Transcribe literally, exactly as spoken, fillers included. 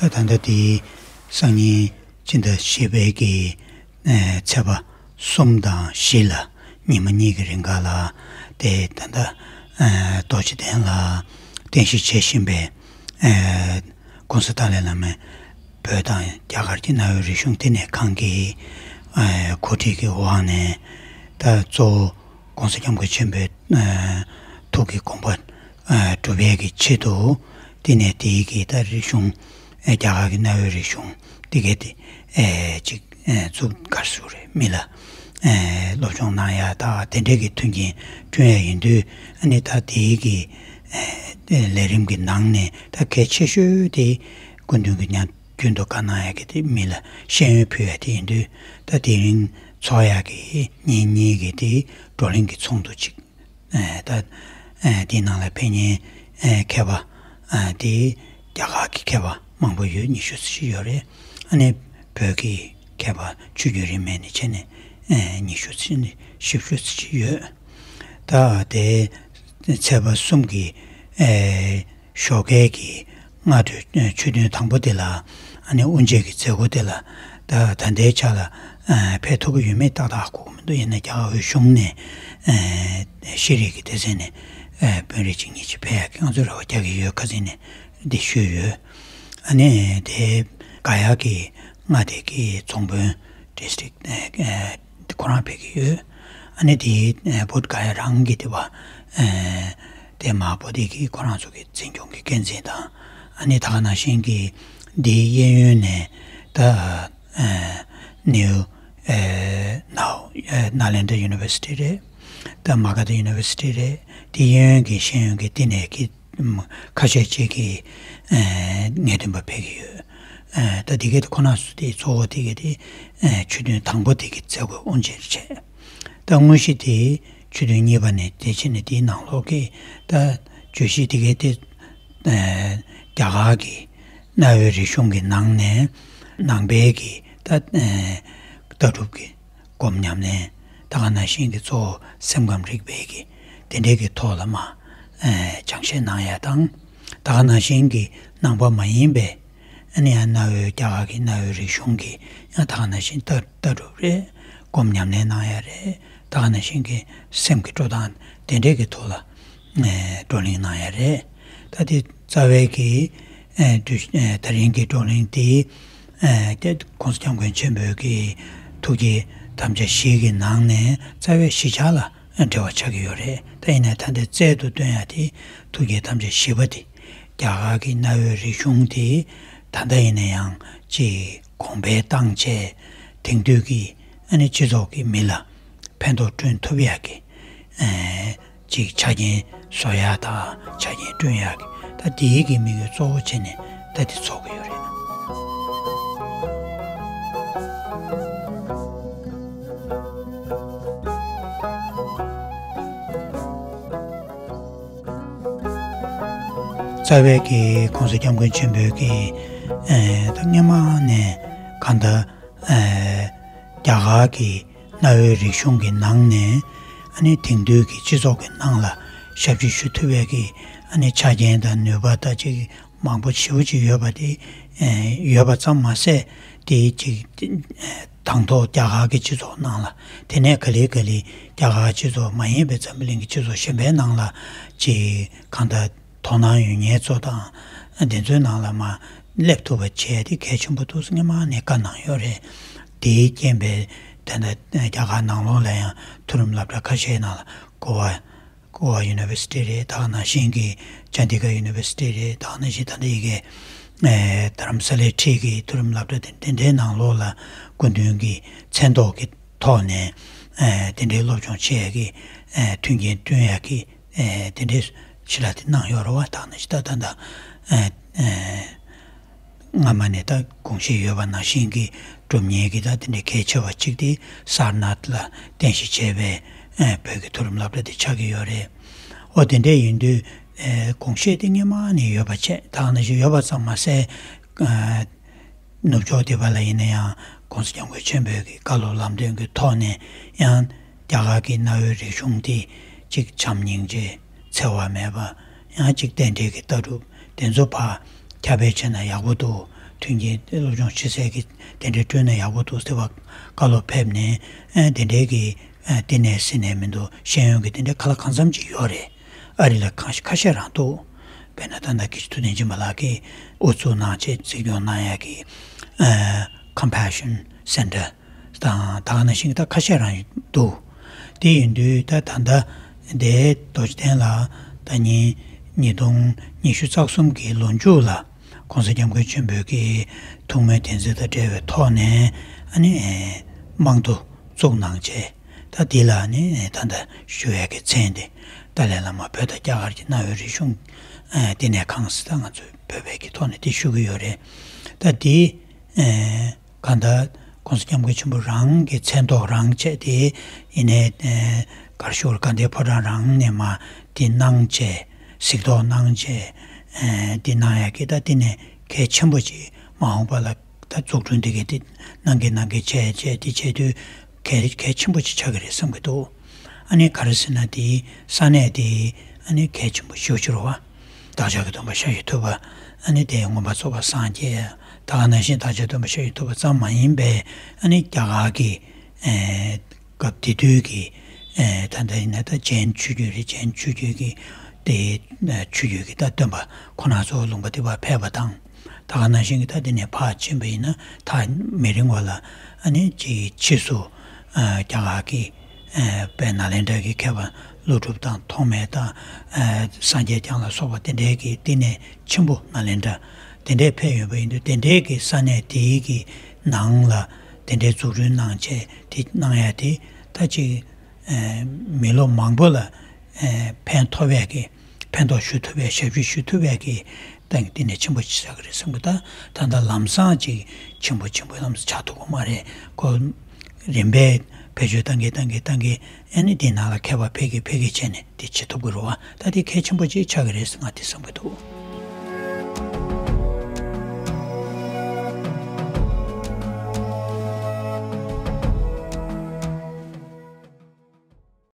ད་ད་ལྟ་དེ་སང་ཉིན་ཕྱི་ཟླ་བཞི་པའི་གི་ཚེས་པ་གསུམ་དང་བཞི་ལ་ཉི་མ་གཉིས་ཀྱི་རིང་ག་ལ་དེ་ད་ལྟ་རྡོ་རྗེ་གདན་ལ་རྟེན་གཞི་བྱེད་བཞིན་པའི་༸གོང་ས་ཏཱ་ལའི་བླ་མའི་བོད་དང་རྒྱ་གར་གྱི་གནའ་བོའི་རིག་གཞུང་བསྟི་གནས་ཁང་གི་གོ་སྒྲིག་གི་འོག་ནས་ད་གཙོ་བོ་༸གོང་ས་༸སྐྱབས་མགོན་ཆེན་པོའི་ཐུགས་ཀྱི་དགོངས་པ་སྒྲུབ་ཡས་ཀྱི་ཆེད་དུ་བསྟི་གནས་དེའི་གི་ད་རིག་གཞུང་རྒྱ་གར་གྱི་གནའ་བོའི་རིག་གཞུང་དེ་གས་དེ་ཅིག་ཚུགས་གར་སུ་རེད་མི་ལ་སློབ་སྦྱོང་གནང་ཡ་ད་དེ་འདྲས་ཀྱི་མཐུན་རྐྱེན་བསྐྲུན་ཡ་ཡིན་དུས་ཨ་ནི་ད་དེའི་གི་ལས་རིམ་གྱི་ནང་ནས་ད་གལ་ཆེ་ཤོས་དེ་སྐུ་མདུན་གྱི་ཉམས་རྒྱུན་དུ་བཀའ་གནང་ཡ་གི་དེ་མི་ལ་ཤེས་ཡོན་ཕུལ་ཡ་དེ་ཡིན་དུས་ད་དེ་རིང་ཚོགས་ཡ་གི་ཉིན་གཉིས་ཀྱི་དེ་བགྲོ་གླེང་གི་ཚོགས་འདུ་ཅིག་ད་དེའི་ནང་ལ་ཕེབས་མཁན་མཁས་པ་དེ་རྒྱ་གར་གྱི་མཁས་པ་མང་པོ་ཡོད། ཉི་ཤུ་ཙམ་ཞིག་ཡོད་རེད། ཨ་ནི་བོད་ཀྱི་མཁས་པ་ཆོས་བརྒྱུད་རིས་མེད་ནས་བྱས་ནས་ཉི་ཤུ་ཙམ་ནས་བཞི་བཅུ་ཙམ་ཞིག་ཡོད། ད་དེ་ཚེས་པ་གསུམ་གྱི་ཞོགས་ཀའི་གི་སྔ་དྲོའི་ཆོས་ཐུན་དང་པོ་དེ་ལ་ཨ་ནི་དབུ་འབྱེད་ཀྱི་མཛད་སྒོ་དེ་ལ་ད་ད་ལྟའི་ཆ་ལ་ཕེབས་ཐུབ་ཀྱི་ཡོད་མེད་ཏག་ཏག་གོ་གི་མི་འདུག་ཡིན་ན་རྒྱ་གར་བོད་གཞུང་ནས་ཤེས་རིག་གི་སྡེ་ཚན་ནས་དཔོན་རིགས་གཅིག་གཉིས་ཅིག་ཕེབས་ཡག་གི་ང་ཚོས་རེ་བ་རྒྱག་གི་ཡོད། ཁ་སང་ནས་འདི་ཞུས་ཡོད། ཨ་ནི་དེ་ག་ཡ་གི་མངའ་སྡེ་གི་ཚོང་དཔོན་ཌི་སི་ཊིག་ཁོ་རང་ཕེབས་ཀྱི་ཡོད། ཨ་ནི་དེ་བོད་ག་ཡ་རང་གི་དེ་བ་དེ་མ་བོད་དེ་གི་ཁོ་རང་ཚོ་གི་འཛིན་སྐྱོང་གི་འགན་འཛིན་དང་ཨ་ནི་ད་ག་ནང་བཞིན་གི་འདིའི་གཡས་གཡོན་ནས་ད་ནིའུ་ནའོ་ནཱ་ལེནྡྲ་ཡུ་ནི་ཝར་སི་ཊི་རེད། ད་མ་ག་དྷ་ཡུ་ནི་ཝར་སི་ཊི་རེད། དེ་གཡས་གཡོན་གྱི་ཤེས་ཡོན་གྱི་བསྟི་གནས་ཀྱི་ཁ་ཤས་ཅིག་གི་ངེས་སྟོན་པ་ཕེབས་ཀྱི་ཡོད། ད་དེ་གའི་ཁོ་ན་སུ་དེ་གཙོ་བོ་དེ་གའི་དེ་ཆོས་ཐུན་དང་པོ་དེ་གི་མཛད་སྒོ་དབུ་འབྱེད་བྱས། ད་དངོས་གཞི་དེ་ཆོས་ཐུན་གཉིས་པ་ནས་དེ་ཕྱིན་ནས་དེའི་ནང་ལོགས་ཀྱི་ད་བརྗོད་གཞི་དེ་གའི་དེ་རྒྱ་གར་གྱི་གནའ་བོའི་རིག་གཞུང་གི་ནང་ནས་ནང་པའི་གི་ད་ལྟ་གྲུབ་ཀྱི་སྒོམ་ཉམས་ལེན་ད་ག་ནང་བཞིན་གྱི་གཙོ་བོ་སེམས་ཁམས་རིག་པའི་གི་དེ་འདྲའི་གི་ཐོག་ལ་མ་སྦྱང་བཤད་གནང་ཡ་དང་ད་ག་ནང་བཞིན་གྱི་ནང་པ་མ་ཡིན་པའི་ཨ་ནི་ཡང་གནའ་བོའི་རྒྱ་གར་གྱི་གནའ་བོའི་རིག་གཞུང་གི་ཡང་ད་ག་ནང་བཞིན་ལྟ་ལྟ་གྲུབ་རེད། སྒོམ་ཉམས་ལེན་གནང་ཡ་རེད། ད་ག་ནང་བཞིན་གྱི་སེམས་ཀྱི་སྤྲོ་སྟངས་དེ་འདྲའི་གི་ཐོག་ལ་བགྲོ་གླེང་གནང་ཡ་རེད། ད་དེ་རྩ་བའི་གི་ད་རིང་གི་བགྲོ་གླེང་དེ་༸གོང་ས་༸སྐྱབས་མགོན་ཆེན་པོའི་གི་ཐུགས་བསྐྱེད་དམ་བཅའ་བཞི་གི་ནང་ནས་རྩ་བའི་བཞི་ཆ་ལ་འབྲེལ་བ་ཆགས་ཀྱི་ཡོད་རེད། ད་ཡིན་ནའི་ད་ལྟའི་རྩལ་དུ་བཏོན་ཡ་དེ་ཐུགས་བསྐྱེད་དམ་བཅའ་བཞི་པ་དེ། རྒྱ་གར་གྱི་གནའ་བོའི་རིག་གཞུང་དེ་ད་ལྟ་ཡིན་ན་ཡང་ཅིག་གོང་འཕེལ་བཏང་བྱས་དེང་དུས་ཀྱི་ཨ་ནི་སྤྱི་ཚོགས་ཀྱི་མི་ལ་ཕན་ཐོགས་བསྐྲུན་ཐུབ་ཡག་གི་ཅིག་ཆ་རྐྱེན་བཟོ་ཡག་དང་ཆ་རྐྱེན་བསྐྲུན་ཡག་གི་ད་དེའི་གི་དམིགས་ཡུལ་གཙོ་བོ་བྱས་ནས་ད་དེ་ཚོགས་ཀྱི་ཡོད་རེད། རྩ་བའི་གི་༸གོང་ས་༸སྐྱབས་མགོན་ཆེན་པོའི་གི་ཨེ་ད་སྔོན་མ་ནས་གང་ལྟར་ཨེ་རྒྱ་གར་གི་གནའ་བོའི་རིག་གཞུང་གི་ནང་ནས་ཨ་ནི་དེང་དུས་ཀྱི་སྤྱི་ཚོགས་ཀྱི་ནང་ལ་ཞབས་ཕྱི་ཞུ་ཐུབ་པའི་གི་ཨ་ནི་ཆ་རྐྱེན་དང་ནུས་པ་ད་ཅིག་མང་པོ་ཞེ་པོ་ཅིག་ཡོད་པ་དེ་ཨེ་ཡོད་པ་ཙམ་མ་ཟད་དེ་ཅིག་ཨེ་དང་ཐོག་རྒྱ་གར་གྱི་སྤྱི་ཚོགས་ནང་ལ་དེ་ནས་ག་ལེ་ག་ལེ་རྒྱ་གར་སྤྱི་ཚོགས་མ་ཡིན་པའི་འཛམ་བུ་གླིང་གི་སྤྱི་ཚོགས་གཞན་པའི་ནང་ལ་ཅིག་གང་ལྟར་དོ་སྣང་ཡོད་མཁན་ཚོ་དང་དེ་ཚོའི་ནང་ལ་མར་སླེབས་ཐུབ་པ་བྱས་ཏེ་གལ་ཆེན་པོ་འདུག་སྔོན་མ་ནས་བཀའ་གནང་ཡོད་རེད། དེའི་རྐྱེན་པས་ད་ལྟ་རྒྱ་གར་ནང་ལོགས་ལ་ཡང་མཐོ་རིམ་སློབ་གྲྭ་ཁ་ཤས་ནང་ལ་གོ་བ་གོ་བ་ཡུ་ནི་ཝར་སི་ཊི་རེད། ད་ག་ནང་བཞིན་གྱི་ཅན་ཌི་གྷར་ཡུ་ནི་ཝར་སི་ཊི་རེད། ད་ག་ནང་བཞིན་ད་ལྟ་ཡི་གེ་ཨེ་དྷ་རམ་ས་ལའི་འཁྲིས་ཀྱི་མཐོ་རིམ་སློབ་གྲྭ་དེ་དེ་འདྲའི་ནང་ལོགས་ལ་སྐུ་མདུན་གྱི་མཚན་ཐོག་གི་ཐོག་ནས་ཨེ་དེ་འདྲའི་སློབ་སྦྱོང་བྱེད་ཡག་གི་ཨེ་མཐུན་རྐྱེན་བསྐྲུན་ཡག་གི་ཨེ་དེ་འདྲའི་ཞིག་ལ་དེ་གནང་ཡོད་རེད་བ། ད་ག་ནང་བཞིན་ད་ད་ད་ཨེ་ཨེ། སྔ་མ་ནས་ད་དགོངས་བཞེས་ཡོད་པ་ནང་བཞིན་གྱི་སྒྲུབ་གཉེར་གྱི་ད་དེ་འདྲའི་གལ་ཆེ་བ་གཅིག་དེ་སར་ནཱཐ་ལ་རྟེན་གཞི་བྱས་པའི་ཨེ་བོད་ཀྱི་མཐོ་རིམ་སློབ་གྲྭ་དེ་ཆགས་ཀྱི་ཡོད་རེད། འོ་དེ་འདྲ་ཡིན་དུས་ཨེ་དགོངས་བཞེས་དེ་སྔོན་མ་ནས་ཡོད་པ་བྱས། ད་ག་ནང་བཞིན་ཡོད་པ་ཙམ་མ་ཟད་ཨེ་ནུབ་ཕྱོགས་དེ་བ་ལ་ཡིན་ན་ཡང་༸གོང་ས་༸སྐྱབས་མགོན་ཆེན་པོའི་གི་བཀའ་སློབ་ལམ་སྟོན་གྱི་ཐོག་ནས་ཡང་རྒྱ་གར་གྱི་གནའ་བོའི་རིག་གཞུང་དེ་གཅིག་བྱམས་སྙིང་རྗེ་འཚེ་བ་མེད་པ། ཡང་གཅིག་རྟེན་འབྲེལ་གྱི་ལྟ་གྲུབ་དེ་ཚོ་ཕར་ཁྱབ་སྤེལ་བྱས་ན་ཡག་པོ་འདུག་མཐུན་རྐྱེན་སློབ་སྦྱོང་བྱེད་སའི་གི་དེ་འདྲའི་སྤྲོད་ན་ཡག་པོ་འདུག་ཟེར་བ་བཀའ་སློབ་ཕེབས་ནས། ཨ་དེ་འདྲའི་གི་ཨ་བསྟི་གནས་ཟེར་ནས་མི་འདུག་ཤེས་ཡོན་གྱི་དེ་འདྲའི་ཁ་ལག་གང་འཚམ་ཅིག་ཡོད་རེད། ཨ་རི་ལ་གང་ཤེས་ཁ་ཤས་རང་འདུག་དཔེར་ན་ད་ལྟ་སྐྱིད་ཆུ་ཐུབ་བསྟན་སྦྱིན་པ་ལགས་ཀྱིས་དབུ་འཛུགས་གནང་བྱས་འཛིན་སྐྱོང་གནང་ཡ་གི་ཨ་Compassion Center དང་། ད་ག་ནང་བཞིན་གྱི་ད་ཁ་ཤས་རང་འདུག་དེ་ཡིན་དུས་ད་ད་ལྟ་དེ་རྡོ་རྗེ་གདན་ལ་ད་ཉིན་ཉིས་སྟོང་ཉི་ཤུ་རྩ་གསུམ་གྱི་ལོ་མཇུག་ལ་༸གོང་ས་༸སྐྱབས་མགོན་ཆེན་པོའི་གི་ཐུགས་སྨོན་བདེན་ཚིག་དང་འབྲེལ་བའི་ཐོག་ནས་ཨ་ནི་དམངས་གཙོ་བཙུགས་གནང་བྱས། ད་འདི་ལ་ནི་ད་ལྟ་ཞུ་ཡས་ཀྱི་མཚན་དེ་ཏཱ་ལའི་བླ་མ་བོད་དང་རྒྱ་གར་གྱི་གནའ་བོའི་རིག་གཞུང་ཨ་བསྟི་གནས་ཁང་ཟེར། ད་ང་ཚོའི་བོད་པའི་གི་ཐོག་ནས་དེ་ཞུ་གི་ཡོད་རེད། ད་འདི་ཨ་གང་ལྟར་༸གོང་ས་༸སྐྱབས་མགོན་ཆེན་པོ་རང་གི་མཚན་ཐོག་རང་བྱས་ཏེ་ཡིན་ནའི་ཨ་ག་རེ་ཞུ་དགོས་རེད། དགའ་ལྡན་ཕོ་བྲང་རང་ནས་མར་འདི་གནང་བྱས། གཟིགས་རྟོག་གནང་བྱས། ཨ་འདི་གནང་ཡ་གི་ད་འདི་ནས་གལ་ཆེན་པོ་ཅིག་མ་འོངས་པ་ལ་ད་འཛུགས་སྐྲུན་འདི་གའི་འདི་གནང་གི་གནང་གི་བྱས་བྱས་འདི་བྱས་དུས་གལ་གལ་ཆེན་པོ་ཅིག་ཆགས་ཀྱི་རེད་བསམ་གྱི་འདུག་ཨ་ནི་ག་རེ་ཟེར་ན་དེའི་ས་གནས་དེ་ཨ་ནི་གལ་ཆེན་པོ་ཞེ་པོ་ཅིག་རེད་བ། བདག་ཅག་གི་སྟོན་པ་ཤཱཀྱ་ཐུབ་པ། ཨ་ནི་དེ་མངོན་པར་རྫོགས་པར་སངས་རྒྱས། ད་ག་ནང་བཞིན་བདག་ཅག་སྟོན་པ་ཤཱཀྱ་ཐུབ་པ་ཙམ་མ་ཡིན་པའི་ཨ་ནི་རྒྱ་གར་གྱི་ཨེ་སྐབས་དེ་དུས་ཀྱི་ཨེ་ད་ལྟ་ཡིན་ན་ད་ཇེན་ཆོས་བརྒྱུད་རེད། ཇེན་ཆོས་བརྒྱུད་ཀྱི་དེ་ཨེ་ཆོས་བརྒྱུད་ཀྱི་ད་སྟོན་པ་ཁོང་རྣམ་ཚོ་ལུང་པ་དེ་བར་ཕེབས་པ་དང་། ད་ག་ནང་བཞིན་གྱི་ད་དེ་ནས་ཕར་ཕྱིན་པ་ཡིན་ན་ད་མི་རིང་བ་ལ་ཨ་ནི་ཅིག་ཕྱིས་སུ་ཨ་རྒྱ་གར་གྱི་ཨ་དཔལ་ནཱ་ལེནྡྲ་གི་མཁས་པ་ཀླུ་སྒྲུབ་དང་ཐོགས་མེད་དང་ཨ་སངས་རྒྱས་བསྐྱངས་ལ་སོགས་པ་དེ་འདྲའི་གི་བསྟི་གནས་ཆེན་པོ་ནཱ་ལེནྡྲ་དེ་འདྲའི་ཕེབས་ཡོད་པ་ཡིན་དུས། དེ་འདྲའི་གི་ས་གནས་དེའི་གི་ནང་ལ་དེ་འདྲའི་འཛུགས་སྐྲུན་གནང་བྱས་དེ་གནང་ཡ་དེ་ད་ཅིག་ཨ་མི་ལོ་མང་པོ་ལ་ཨ་ཕན་ཐོགས་པའི་གི་ཕན་ཐོགས་ཞུ་ཐུབ་པའི་ཞབས་ཞུ་ཞུ་ཐུབ་པའི་གི་སྟེང་དེ་ནས་ཆེན་པོ་ཆེ་ཆགས་ཀྱི་རེད་བསམ་གི། ད་ད་ལྟ་ལམ་སང་ཅིག་ཆེན་པོ་ཆེན་པོ་ལམ་སང་ཆགས་ཐུབ་ཀྱི་མ་རེད། ཁོ་རིམ་པས་བེད་སྤྱོད་བཏང་གི་བཏང་གི་བཏང་གི་ཨ་ནི་དེ་ནང་ལ་མཁས་པ་ཕེབས་གི་ཕེབས་གི་བྱས་ནས་དེ་བྱེད་ཐུབ་ཀྱི་རེད་བ། ད་དེ་གལ་ཆེན་པོ་ཅིག་ཆགས་ཀྱི་རེད་ང་དེ་བསམ་གི་འདུག